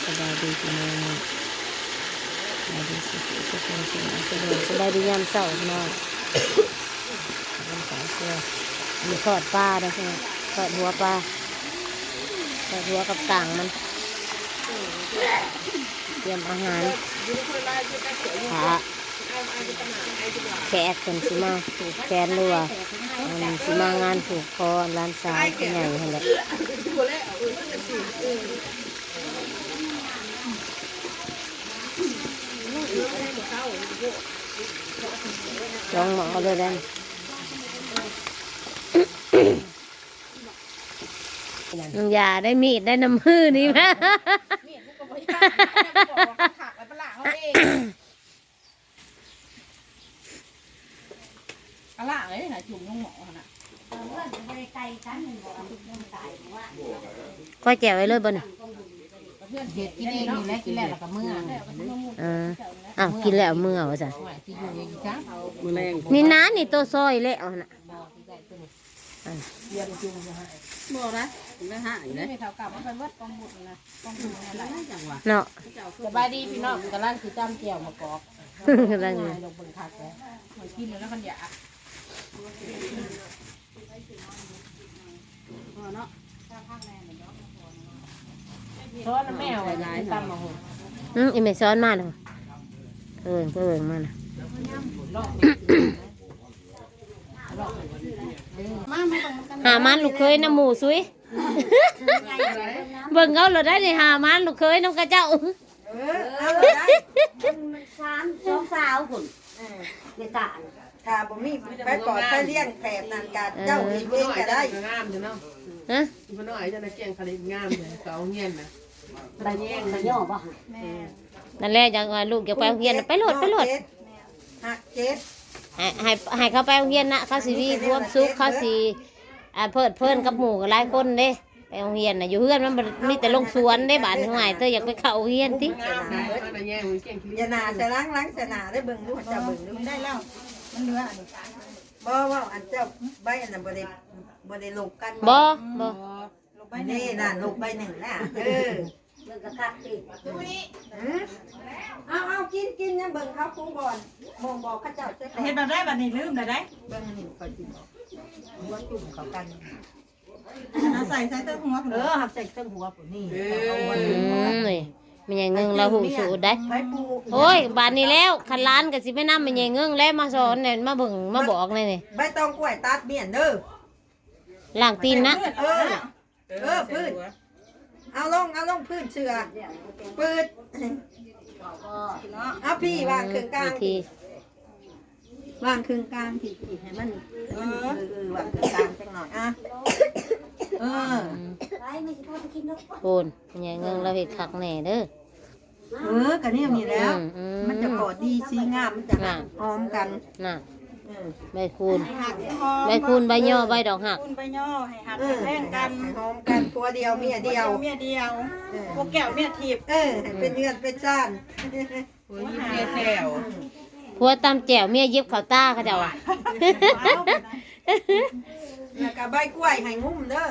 ສະບາຍດີພີ່ນ້ອງ ສະບາຍດີສຸກໆ ສຸກໆ ສະບາຍດີຍາມເຊົ້າພີ່ນ້ອງ. ອັນນີ້ທອດປາເດີພີ່ນ້ອງ ທອດຫົວປາ ທອດຫົວກັບກາງມັນ ຕຽມອາຫານ ຖ້າແຂກເພິ່ນຊິມາຜູກແຂນ ຫຼືວ່າ ອັນ ຊິມາງານຜູກຄໍຫຼານສາວຜູ້ໃຫຍ່ຫັ້ນແຫຼະ. ສອງໝໍ້ເລີຍແຫຼະ. ຢ່າໄດ້ມີດໄດ້ນຳມືນີ້ມາ ມີດກູກໍບໍ່ຢາກ ຢາກບອກວ່າຄັນຄັກແລ້ວໄປລ້າງເອົາເອງ. ອາລະເອີຍ ຫາຈຸ່ມລົງໝໍ້ຫັ້ນນະ. ເຮືອນກໍບໍ່ໄດ້ໄກກັນ ມັນບໍ່ເອົາຈຸ່ມລົງຕາຍວ່າ ກ້ອຍແຈ່ວໄວ້ເລີຍບໍ່ນີ້? ເຮັດກິນເອງນີ້ແຫຼະ ກິນແລ້ວລະກະເມືອ. ເອີ ອ້າວ ກິນແລ້ວເມືອວ່າຊັ້ນ. ໂອ້ຍ ຊິຢູ່ອີກຈັກ ມື້ແລງ ນີ້ນາ ນີ້ໂຕຊອຍແລ້ວຫັ້ນນະ. ບໍ່ນະ ບໍ່ໄດ້ຫາຍເດ້ ເຂົາກັບມາໄປເບິດກອງບຸນນະ ກອງບຸນແມ່ນຫຼາຍ ເນາະ. ສະບາຍດີພີ່ນ້ອງ ກຳລັງຊິຕຳແຈ່ວໝາກກອກ ກຳລັງ ລົງເບິ່ງຄັກແລ້ວ ມັນກິນແລ້ວມັນຢາກ ພໍເນາະ. ຊ້ອນແມ່ເອົາໄວ້ຕຳໝາກຫຸ່ງ. ອືມ ອີແມ່ຊ້ອນມາແລ້ວ ເອີ ເອີ ມານະ. ຫາມາລູກເຂີຍນຳໝູ່ສຸຍ ເບິ່ງເອົາໂລດໄດ໋ນີ້ ຫາມາລູກເຂີຍນຳຂະເຈົ້າ. ເອີ ເອົາໂລດໄດ໋ ມັນສາມ ສອງສາວພຸ້ນ ເອີ ໃນຕາ ຖ້າບໍ່ມີໃຜປອດໃຜລ້ຽງແຜບນັ້ນກະ ເອີ ເຈົ້າເຮັດເອງກະໄດ້ ງາມເນາະ. ຮະ ຜູ້ນ້ອຍເຈົ້ານະ ກຽງຄະລິດງາມເລີຍ ເຂົາເອົາຮຽນນະ ໃບແຍງໃບຍໍ້ບໍ່? ແມ່ນ ນັ້ນແຫຼະ ຈັ່ງວ່າລູກຢາກໄປໂຮງຮຽນນະ ໄປໂລດ ໄປໂລດ ຮັກເຈັດ ໃຫ້ ໃຫ້ ໃຫ້ເຂົາໄປໂຮງຮຽນນະ ເຂົາຊິມີຄວາມສຸກ ເຂົາຊິ ອ່າ ເພີດເພີນກັບໝູ່ຫຼາຍຄົນເດ້. ໄປໂຮງຮຽນນະ ຢູ່ເຮືອນມັນບໍ່ ມີແຕ່ລົງສວນເດ້ບາດນີ້. ຫ້ວຍ ເຈົ້າຢາກໄປເຂົ້າໂຮງຮຽນຕິ? ຢ່າໜ້າໃສ່ຫຼັງ ຫຼັງໃສ່ໜ້າເດ້ ເບິ່ງດູ ເຈົ້າເບິ່ງດູ ໄດ້ແລ້ວ ມັນເຫຼືອອັນ ບໍ່ ເວົ້າອັນເຈົ້າໃບອັນນັ້ນບໍ່ໄດ້ ບໍ່ໄດ້ລົບກັນ ບໍ່ ບໍ່ ລົບໃບໜຶ່ງ ນີ້ນະ ລົບໃບໜຶ່ງນະ ເອີ ເບິ່ງຄັກໆຕິ ຫື ເອົາ ເອົາ ກິນ ກິນ ຍັງເບິ່ງເຂົາຄູບອນ ບໍ່ ບໍ່ ເຂົາເຈົ້າ ເຮັດແບບໃດບັດນີ້ ລືມແລ້ວໃດ໋ ເບິ່ງອັນນີ້ຂ້ອຍຊິບອກ ຫົວຈຸ່ມເຂົ້າກັນ ເອົາໃສ່ ໃສ່ເທິງຫົວພຸ້ນ ເອີ ເອົາໃສ່ເທິງຫົວພຸ້ນນີ້ ເອີ ອືມ ນີ້ ແມ່ໃຫຍ່ເງິງລາວຮູ້ສູດໄດ໋ ໂອ້ຍ ບາດນີ້ແລ້ວ ຄັນຫຼານກໍຊິໄປນຳແມ່ໃຫຍ່ເງິງແລ້ວ ມາສອນແດ່ ມາເບິ່ງ ມາບອກແດ່ນີ້ ໃບຕອງກ້ວຍຕັດມ້ຽນເດີ ລ້າງຕີນນະ ເອີ ເອີ ພື້ນ ເອົາລົງ ເອົາລົງພື້ນເສື້ອ ປືດ ເອົາພີ້ວາງເຄິ່ງກາງ ວາງເຄິ່ງກາງ ພີ້ ພີ້ ໃຫ້ມັນ ໃຫ້ມັນ ເອີ ເອີ ເອີ ວາງເຄິ່ງກາງຈັກໜ້ອຍ ອ່ະ ເອີ ອືມ ໂພນ ຍາຍເງິງລາວເຮັດຄັກແນ່ເດີ ເອີ ກະແນວນີ້ແຫຼ້ວ ອືມ ອືມ ມັນຈະພໍດີສີງາມ ມັນຈະ ງາມ ຫອມກັນ ນະ ເອີ ໃບຄູນ ໃບຄູນ ໃບຍໍ່ ໃບດອກຮັກ ຄູນໃບຍໍ່ ໃຫ້ຮັກ ເອີ ແພງກັນ ໃຫ້ຫອມກັນ ຜົວດຽວເມຍດຽວ ຜົວດຽວເມຍດຽວ ເອີ ຜົວແກ້ວເມຍທິບ ເອີ ໃຫ້ເປັນເຮືອນເປັນຊານ ໂອ້ຍ ມີເມຍແຊວ ຜົວຕຳແຈ່ວ ເມຍຫຍິບເຂົ້າຕາ ເຂົາເຈົ້າວ່າ ແລ້ວກະໃບກ້ວຍໃຫ້ງຸ້ມເດີ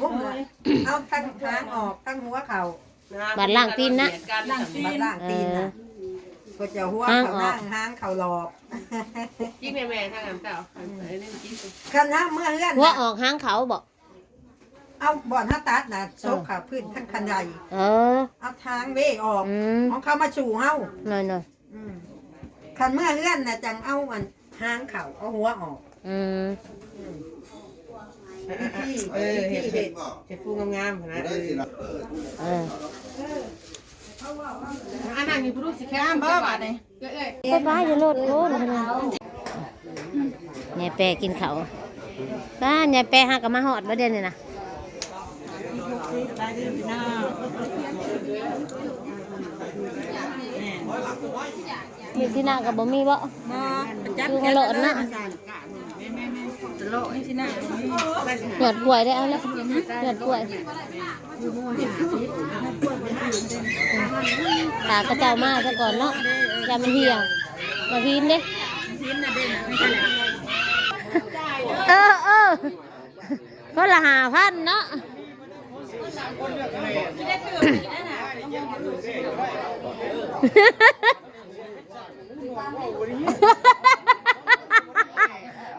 ງຸ້ມ ເອົາທັງຫາງອອກ ທັງຫົວເຂົ້າ ບາດລ້າງຕີນນະ ບາດລ້າງຕີນນະ ເອີ ເຂົາເຈົ້າຫົວເຂົ້ານາງ ຫາງເຂົ້າຫຼອກ ຈິກແມ່ໆ ທາງນັ້ນເຈົ້າ ອັນນີ້ຈິກ ຄັນເຮົາເມືອເຮືອນ ຫົວອອກຫາງເຂົ້າບໍ? ເອົາບ່ອນເຮົາຕັດນະ ເອີ ໂຊກຂາພື້ນທາງຄັນໄດ ເອີ ເອົາທາງເວອອກ ອືມ ຂອງເຂົາມາສູ່ເຮົາ ໜ້ອຍໆ ອືມ ຄັນເມືອເຮືອນນະ ຈັ່ງເອົາອັນຫາງເຂົ້າ ເອົາຫົວອອກ ອືມ ອືມ ວິທີ ເອີ ເຮັດ ເຮັດ ເຮັດ ເຮັດຟູງາມໆຫັ້ນນະ ເອີ ເອີ ອັນນັ້ນນີ້ບໍ່ຮູ້ຊິແຄມບໍ່ບາດນີ້ ເອື້ອຍໆ ໄຟຟ້າຢູ່ໂລດໂພນ ຍາຍແປະກິນເຂົ້າ ປ້າ ຍາຍແປະຫາກະມາຮອດບໍ່ດຽວນີ້ນະ ມີທີ່ນາກະບໍ່ມີບໍ່? ບໍ່ ຈັບ ຄືມາໂລດນະ ແມ່ນໆໆ ຕະຫຼອດທີ່ນາກະບໍ່ມີ ຍອດກ້ວຍໄດ້ເອົາແລ້ວ ຍອດກ້ວຍ ຖ້າເຂົາເຈົ້າມາຊະກ່ອນເນາະ ຢ່າມັນຫ່ຽວ ມາພິນເດ້ ເອີ ເອີ ຄົນລະຫ້າພັນເນາະ. ໂ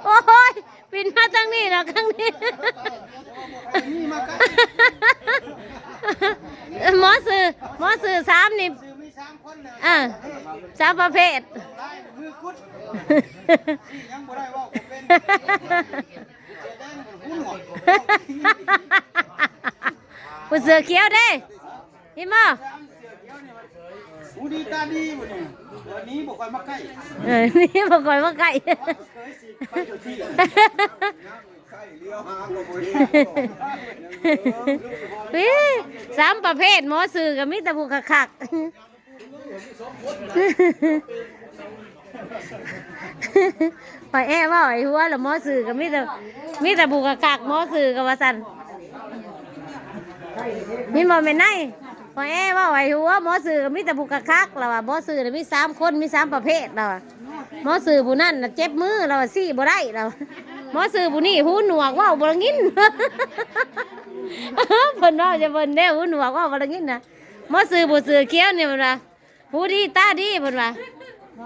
ອ້ຍ ປິ່ນມາທາງນີ້ເນາະ ທາງນີ້ ໝໍຊື່ ໝໍຊື່ສາມນີ້ ເອີ ສາມປະເພດ ຜູ້ເສື້ອຂຽວເດ້ ເຫັນບໍ່? ຫູດີຕາດີບໍ່ນີ້ ວັນນີ້ບໍ່ຄ່ອຍມາໃກ້ ເອີ ນີ້ບໍ່ຄ່ອຍມາໃກ້ ເຄີຍຊິໄປຢູ່ທີ່ ວິ ສາມປະເພດ ໝໍຊື່ກໍມີແຕ່ຜູ້ຄັກໆ. ຂ້ອຍແອເວົ້າໄອ້ຫົວລະ ໝໍຊື່ກໍມີແຕ່ ມີແຕ່ຜູ້ຄັກໆ ໝໍຊື່ກໍວ່າຊັ້ນ ມີບໍ່ແມ່ນໄນ? ຂ້ອຍແອເວົ້າໄອ້ຫົວ ໝໍຊື່ກໍມີແຕ່ຜູ້ຄັກໆ ລະວ່າ ໝໍຊື່ນະມີສາມຄົນ ມີສາມປະເພດ ລະວ່າ ໝໍຊື່ຜູ້ນັ້ນນະເຈັບມື ລະວ່າ ຊີ້ບໍ່ໄດ້ ລະວ່າ ໝໍຊື່ຜູ້ນີ້ຫູໜວກ ເວົ້າບໍ່ໄດ້ຍິນ ເພິ່ນເວົ້າຈະເພິ່ນເດ້ ຫູໜວກ ເວົ້າບໍ່ໄດ້ຍິນນະ ໝໍຊື່ຜູ້ເສື້ອຂຽວນີ້ ເພິ່ນວ່າ ຫູດີຕາດີເພິ່ນວ່າ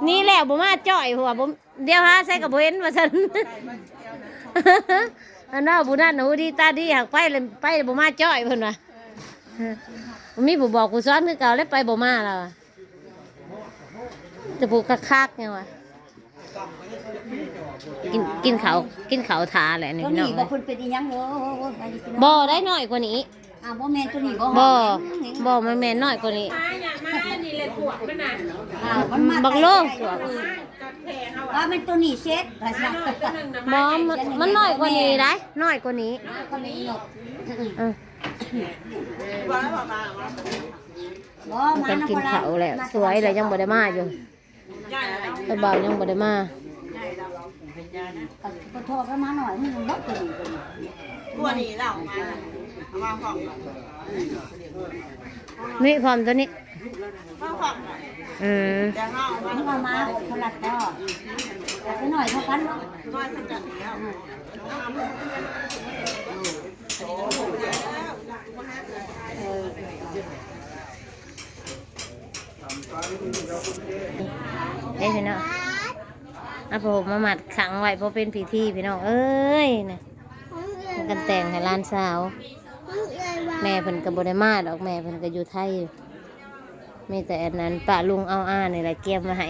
ໜີແລ້ວບໍ່ມາຈ້ອຍ ເພາະວ່າບໍ່ ດຽວຫາໃສກໍບໍ່ເຫັນວ່າຊັ້ນ ອັນນັ້ນຜູ້ນັ້ນຫູດີຕາດີ ຫາກໄປແລ້ວ ໄປແລ້ວບໍ່ມາຈ້ອຍເພິ່ນວ່າ ບໍ່ມີຜູ້ບອກຜູ້ສອນຄືເກົ່າແລ້ວ ໄປບໍ່ມາລະວ່າ ແຕ່ຜູ້ຄັກໆ ຫຍັງວ່າ ກິນ ກິນເຂົ້າ ກິນເຂົ້າຖ້າແຫຼະນີ້ ໂຕນີ້ ພີ່ນ້ອງ ບໍ່ເພິ່ນເປັນອີຫຍັງເດີ ບໍ່ໄດ້ ນ້ອຍກວ່ານີ້ ອ້າວ ບໍ່ແມ່ນໂຕນີ້ບໍ່ ບໍ່ ບໍ່ ມັນແມ່ນນ້ອຍກວ່ານີ້ ອ່າ ມັນມາ ບັກໂລ ວ່າແມ່ນໂຕນີ້ເຊັດ ບໍ່ ມັນ ມັນນ້ອຍກວ່ານີ້ໄດ໋ ນ້ອຍກວ່ານີ້ ນ້ອຍກວ່ານີ້ ເອີ ບໍ່ ມາ ເພິ່ນກິນເຂົ້າແລ້ວ ສວຍແລ້ວ ຍັງບໍ່ໄດ້ມາຢູ່ ໄອ້ບ່າວຍັງບໍ່ໄດ້ມາ ກະໂທດກັນມາໜ້ອຍ ມັນບໍ່ເປັນ ຕົວນີ້ລາວມາ ເອົາມາພ້ອມ ນີ້ພ້ອມຕົວນີ້ ມາພ້ອມ ອືມ ແຕ່ເຮົາ ມັນເອົາມາຄົນລະຕອນ ແຕ່ໜ້ອຍເທົ່າກັນເນາະ ນ້ອຍສ່ຳກັນແລ້ວ ເອີ. ເດ້ພີ່ນ້ອງ ເອົາຜ້າຫົ່ມມາມັດຂັງໄວ້ ພໍເປັນພິທີພີ່ນ້ອງເອີຍນະ ພາກັນແຕ່ງໃຫ້ຫຼານສາວ ແມ່ເພິ່ນກໍບໍ່ໄດ້ມາດອກ ແມ່ເພິ່ນກໍຢູ່ໄທຢູ່ ມີແຕ່ອັນນັ້ນ ປ້າລຸງເອົາອານີ້ແຫຼະກຽມມາໃຫ້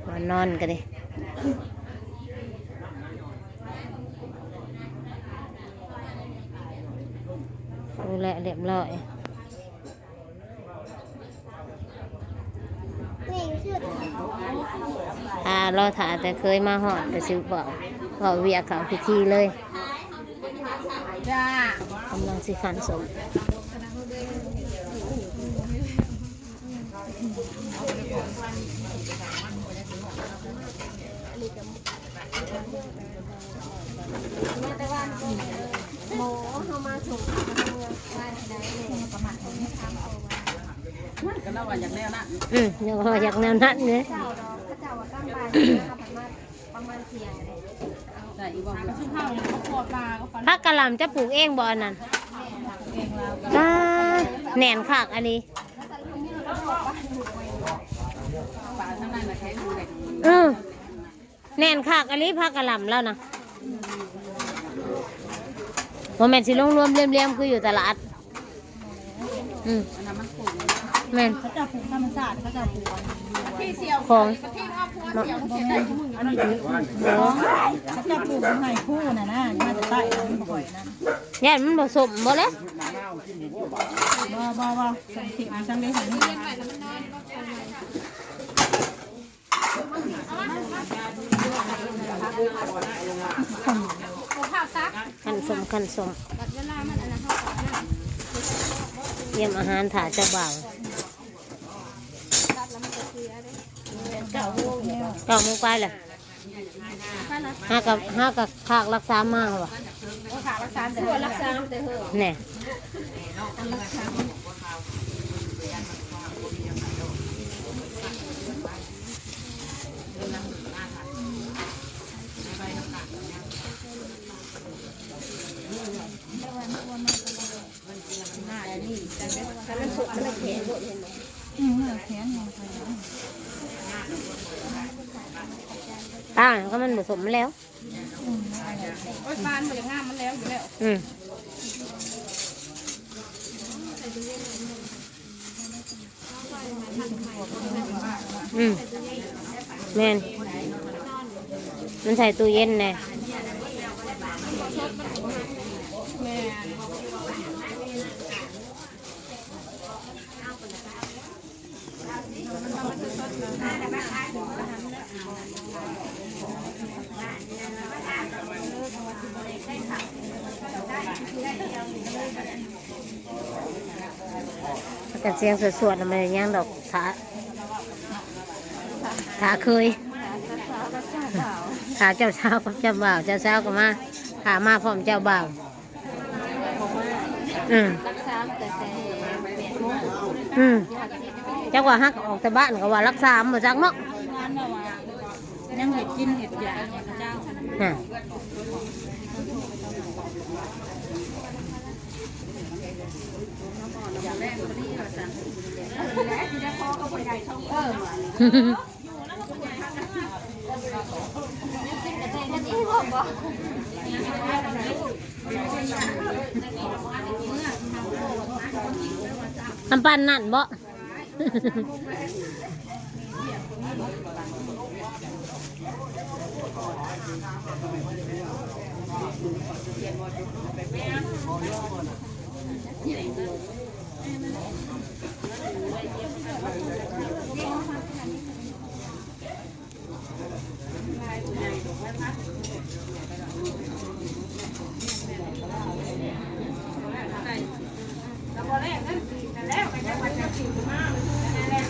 ບ່ອນນອນກໍດີ ໂອ້ ແລະ ລຽບຮ້ອຍ ຖ້າ ລໍຖ້າແຕ່ເຄີຍມາຮອດກໍຊິເວົ້າ ເວົ້າວຽກເຂົ້າພິທີເລີຍ ຈ້າ ກຳລັງຊິຂັ່ນສົມ. ອືມ ຍັງວ່າຢາກແນວນັ້ນເດ້ ຜັກກະຫຼ່ຳຈະປູກເອງບໍ່ອັນນັ້ນ? ປ້າ ແໜ້ນຄັກອີ່ຫຼີ ເອີ. ແໜ້ນຄັກອີ່ຫຼີ ຜັກກະຫຼ່ຳລາວນະ ບໍ່ແມ່ນຊິລົງລວມລຽມໆ ຄືຢູ່ຕະຫຼາດ ອືມ ແມ່ນ ເຂົາເຈົ້າປູກທຳມະຊາດ ເຂົາເຈົ້າປູກ ຂອງ ບໍ່ແມ່ນ ອັນນີ້ ເຂົາເຈົ້າປູກໃຫ້ຄູ່ນະນະ ມາແຕ່ໃຕ້ ມັນບໍ່ຄ່ອຍນະ ຢ້ານມັນບໍ່ສົມບໍ່ແຫຼະ ບໍ່ ບໍ່ ບໍ່ ສົມເຂັ້ມຈັ່ງໃດຫັ້ນ. ຄັນສົມ ຄັນສົມ ຕຽມອາຫານຖ້າເຈົ້າບ່າວ ເກົ້າໂມງ ເກົ້າໂມງປາຍແລ້ວ. ຫາກະ ຫາກະຄາກລັກສາມມາຫວາ ຄາກລັກສາມແຕ່ ແນ່ ມາແຕ່ນີ້ ຕາ ກໍມັນບໍ່ສົມແລ້ວ. ໂອ້ຍ ປານບໍ່ຢາກງາມ ມັນແລ້ວຢູ່ແລ້ວ. ອືມ ອືມ ແມ່ນ ມັນໃສ່ຕູ້ເຢັນແດ່. ກັນສຽງສວດໆ ນະ ມັນຍັງດອກ ຖ້າ ຖ້າເຄີຍ ຖ້າເຈົ້າສາວກັບເຈົ້າບ່າວ ເຈົ້າສາວກໍມາ ຖ້າມາພ້ອມເຈົ້າບ່າວ. ອືມ ລັກສາມຕັ້ງແຕ່ແປດໂມງ. ອືມ ຈັກວ່າຫາກອອກແຕ່ບ້ານກໍວ່າລັກສາມບໍ່ຈັກເນາະ. ຍັງເຮັດກິນເຮັດຢາກເຂົາເຈົ້າ. ນ້ຳปั่ນນັ້ນບໍ່?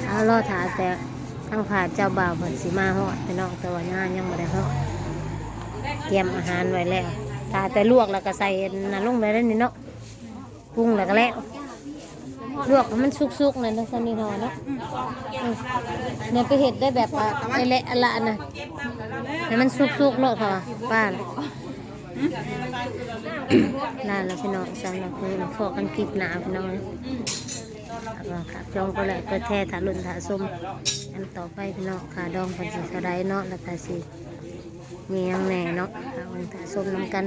ເອົາ ລໍຖ້າແຕ່ທາງຝ່າຍເຈົ້າບ່າວເພິ່ນຊິມາຮອດພີ່ນ້ອງ ແຕ່ວ່າງານຍັງບໍ່ໄດ້ຮອດ ກຽມອາຫານໄວ້ແລ້ວ ຖ້າແຕ່ລວກແລ້ວກໍໃສ່ອັນນັ້ນລົງໄດ້ເດ້ນີ້ເນາະ. ປຸງແລ້ວກໍແລ້ວ ລວກໃຫ້ມັນສຸກໆ ນັ້ນ ຊັ້ນນີ້ເນາະ. ອືມ ແນວໄປເຮັດໄດ້ແບບວ່າ ໄອ້ແຫຼະອະລະນະ ໃຫ້ມັນສຸກໆ ໂລດ ເພາະວ່າປານະ. ລາແລ້ວພີ່ນ້ອງ ສຳລັບມື້ນີ້ ພໍ້ກັນຄລິບໜ້າພີ່ນ້ອງ. ກໍຝາກຊ່ອງກົດໄລກົດແຊ ຖ້າລຸ້ນຖ້າຊົມກັນຕໍ່ໄປພີ່ນ້ອງ ຄ່າດອງເພິ່ນຊິເທົ່າໃດເນາະ ແລ້ວກໍຊິມີຫຍັງແດ່ເນາະ ຖ້າເບິ່ງຖ້າຊົມນຳກັນ.